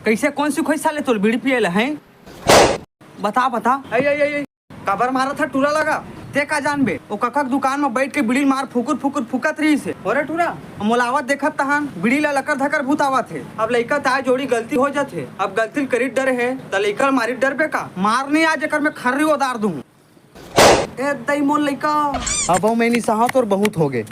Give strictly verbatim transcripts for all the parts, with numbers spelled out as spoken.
कइसे, कोन सिखोइस साले तोर बीड़ी पिए ला, हैं? बता, बता। अई, अई, अई, अई। काबर मारत ह टूरा लगा? ते का जानबे? ओ कका के दुकान म बइठ के बीड़ी ल मार फुकुर फुकुर फुकत रहिस हे। अरे टूरा, मोला आवत देखत तहन बीड़ी ला लकर धकर भूत आवत हे। अब लइका ताय जोड़ी गलती हो जाथे। अब गलती ल करित डरे हे, त लइका ल मारित डरबे का? मार नहीं आज एकर में खर्री ओदार दूँ। ए दई मोर लइका। अब मैं नहीं सहा तोर बहुत होगे।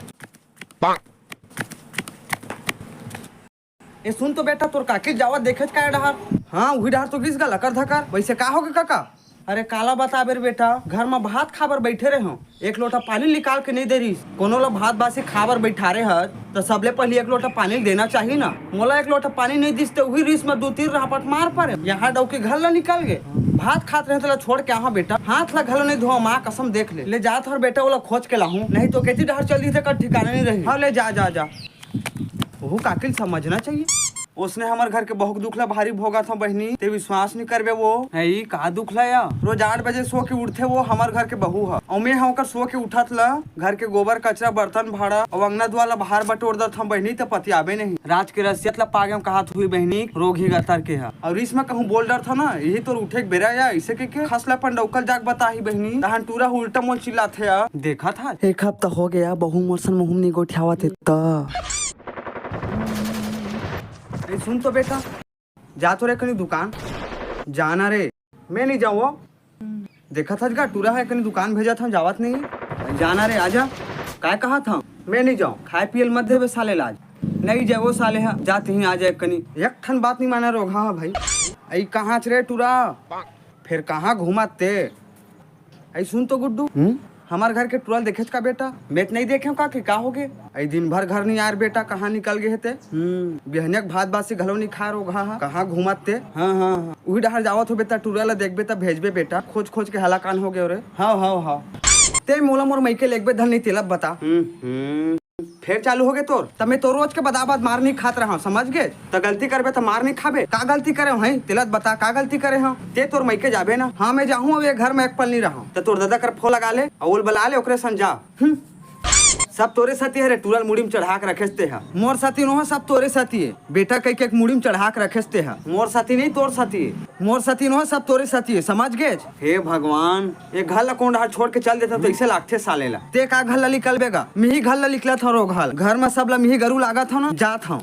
ए सुन तो बेटा, तोर काकी जावत देखेच का ए डहर? हाँ, उही डहर तो गिस गा लकर धकर। वइसे का होगे कका? अरे काला बताबे रे बेटा, घर म भात खाबर बइठे रहेंव, एक लोटा पानी निकाल के नइ दे रिहिस। कोनो ल भात बासी खाबर बइठारे हस, त सबले पहिली एक लोटा पानी ल देना चाही ना। मोला एक लोटा पानी नइ दिस, त उही रिस म दू तीन रापट मार परे। यहाँ डौकी घर ल निकल गे, भात खात रहेंव तेला छोड़ के आहा बेटा, हाथ ल घलो नइ धोवा, माँ कसम देख ले। ले जात हंव बेटा, ओला खोज के लाहूं, नहीं तो केती डहर चल दिही तेकर ठिकाना नइ रही। हाँ, ले जा, जा, जा। ओहू काकी ल समझना चाहिए। ओसने हमर घर के बहू के दुख ला भारी भोगत हंव बहिनी, ते विश्वास नइ करबे वो। है ई का दुख ला या? रोज आठ बजे सो के उठथे वो हमर घर के बहू ह, अउ मैं ह ओकर सो के उठत ला घर के गोबर, कचरा, बर्तन, भाड़ा अउ अंगना दुआर ला बाहर बटोर दत हंव बहिनी, त पतियाबे नहीं। राज के रसियत ला पागे म कहत हुई बहिनी, रोगही गतर के ह। अउ रिस म कहूं बोल डरथंव ना, इही तोर उठे के बेरा या, अइसे कहिके खसला पंडौकल जाके बताही बहिनी, तहन टूरा ह उल्टा मोल चिल्लाथे या। देखत हस, एक हफ्ता हो गया, बहू मोर सन मुंह नहीं गोठियावत हे त। ए, सुन तो बेटा, जा तो रे कनी दुकान। जाना रे, मैं नहीं जाऊँ। देखत हस गा, टूरा ह कनी दुकान भेजत हंव, जावत नहीं। जाना रे, आजा। काय कहत हंव? मैं नहीं जाऊँ। खाए पिए ल मत देबे साले लाज। नहीं जाए वो साले ह, जात ही आ जाए कनी। एक ठन बात नहीं माने रोगहा ह भाई। अई कहाँ च रे टूरा? फेर कहाँ घूमत ते? अई सुन तो गुड्डू, हम्म? हमर घर के टूरा ल देखेच का बेटा? मैं त नहीं देखेंव का, कि का होगे? अई दिन भर घर नहीं आय रे बेटा, कहाँ निकल गे हे ते? हम्म। बिहनिया के भात बासी घलो नहीं खाय रोगहा ह, कहाँ घूमत ते? हाँ, हाँ, हाँ। उही डहर जावत होबे त टूरा ल देखबे त भेजबे बेटा, खोज खोज के हलाकान हो गे रे। हाँ, हाँ, हाँ। ते मोला मोर मइके लेगबे धन नहीं तेला बता। हम्म, हम्म। फेर चालू होगे तोर? त मैं तोर रोज के बदाबद मार नहीं खात रहंव, समझ गे? त गलती करबे त मार नहीं खाबे? का गलती करे हंव, तेला त बता, का गलती करे हंव? ते तोर मइके जाबे ना। हाँ, मैं जाहूँ, अब ये घर में एक पल नहीं रहंव। त तोर ददा कर फोन लगा ले, अउ ओला बला ले, ओकरे संग जा। हम्म। सब तोरे सेती हरे, टूरा ल मुड़ी म चढ़ा के रखेस ते ह। मोर सेती नोहे, सब तोरे सेती हे। बेटा कहिके एक मुड़ी म चढ़ा के रखेस ते ह। मोर सेती नहीं, तोर सेती हे। मोर सेती नोहे, सब तोरे सेती हे, समझ गेच? हे भगवान, ये घर ला कोन डहर छोड़ के चल देथंव त अइसे लागथे साले ला। ते का घर ला निकलबे गा? मिही घर ला निकलत हंव रोगहा ल। घर म सब ला मिही गरू लागत हंव ना, जात हंव।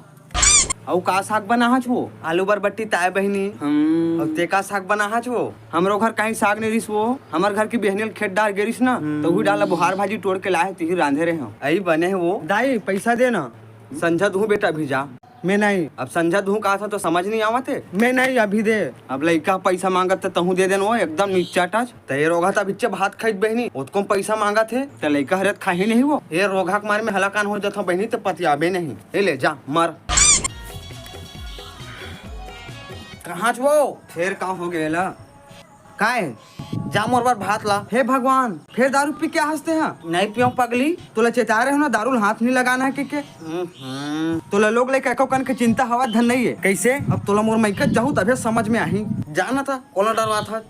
अउ का साग बनाहच वो? आलू बरबट्टी ताय बहिनी। हम्म। अउ ते का साग बनाहच वो? हमरो घर कहीं साग नहीं रिस वो। हमर घर के बिहनिया ल खेत डहर गे रिस ना, हम्म। त उही डहर ला बोहार भाजी टोर के लाए हंव, तिही रांधे रहेंव। अई बने हे वो। दाई, पइसा दे ना। संझा दुहूं बेटा, अभी जा। मैं नहीं। अब संझा दुहूं कहत हंव त समझ नहीं आवत हे। मैं नहीं, अभी दे। अब लइका पइसा मांगत त तहूं दे देन वो, एकदम निच्चट अस। त ये रोगहा त अभिच्चे भात खाइस बहिनी, ओतको म पइसा मांगत हे, त लइका हरे त खाही नहीं वो। ये रोगहा के मारे में हलाकान हो जाथंव बहिनी, त पतियाबे नहीं। ए ले जा, मर। कहाँ च वो? फेर का हो गे ला? काय? जा मोर बर भात ला। हे भगवान, फेर दारू पी के आहस ते ह? नहीं पियंव पगली, तोला चेताय रहेंव ना, दारू ल हाथ नहीं लगाना हे कहिके। हम्म। तोला लोग लइका एको कन के चिंता हवा धन नहीं हे। कइसे? अब तोला मोर मइके जाहूं तभे समझ में आही। जा ना त, कोन ल डरवात हस?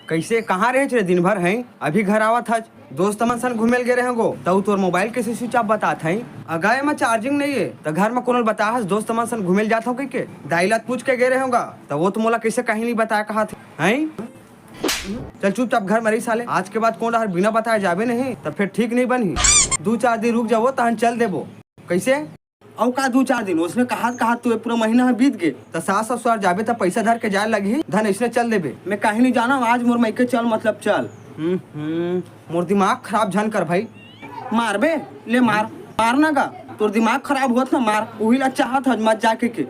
कइसे, कहाँ रहेच रे दिन भर, हैं? अभी घर आवत हच? दोस्त मन सन घूमे ल गे रहेंव गो, तउ तोर मोबाइल कइसे switch off बतात हे? अगा एमा charging नहीं हे, त घर म कोनो ल बताहस, दोस्त मन सन घूमे ल जात हंव कहिके? दाई ला त पूछ के गे रहेंव गा, त वो तो मोला कइसे कहीं नहीं बताय कहत हे, हैं? चल चुपचाप घर म रही साले, आज के बाद कोन डहर बिना बताय जाबे नहीं, त फेर ठीक नहीं बनही। दू चार दिन रुक जावो, तहन चल देबो। कइसे? अउ का दू चार दिन? ओसने कहत कहत तो ये पूरा महीना ह बीत गे। त सास ससुरार जाबे त पइसा धर के जाय लगही, धन अइसने चल देबे। मैं कहीं नहीं जानंव, आज मोर मइके चल, मतलब चल। हम्म, हम्म, मोर दिमाग खराब झन कर भाई। मारबे? ले मार, मार ना गा। तोर दिमाग खराब होवत ना, मार। उही ला चाहत हच मत जाय कहिके।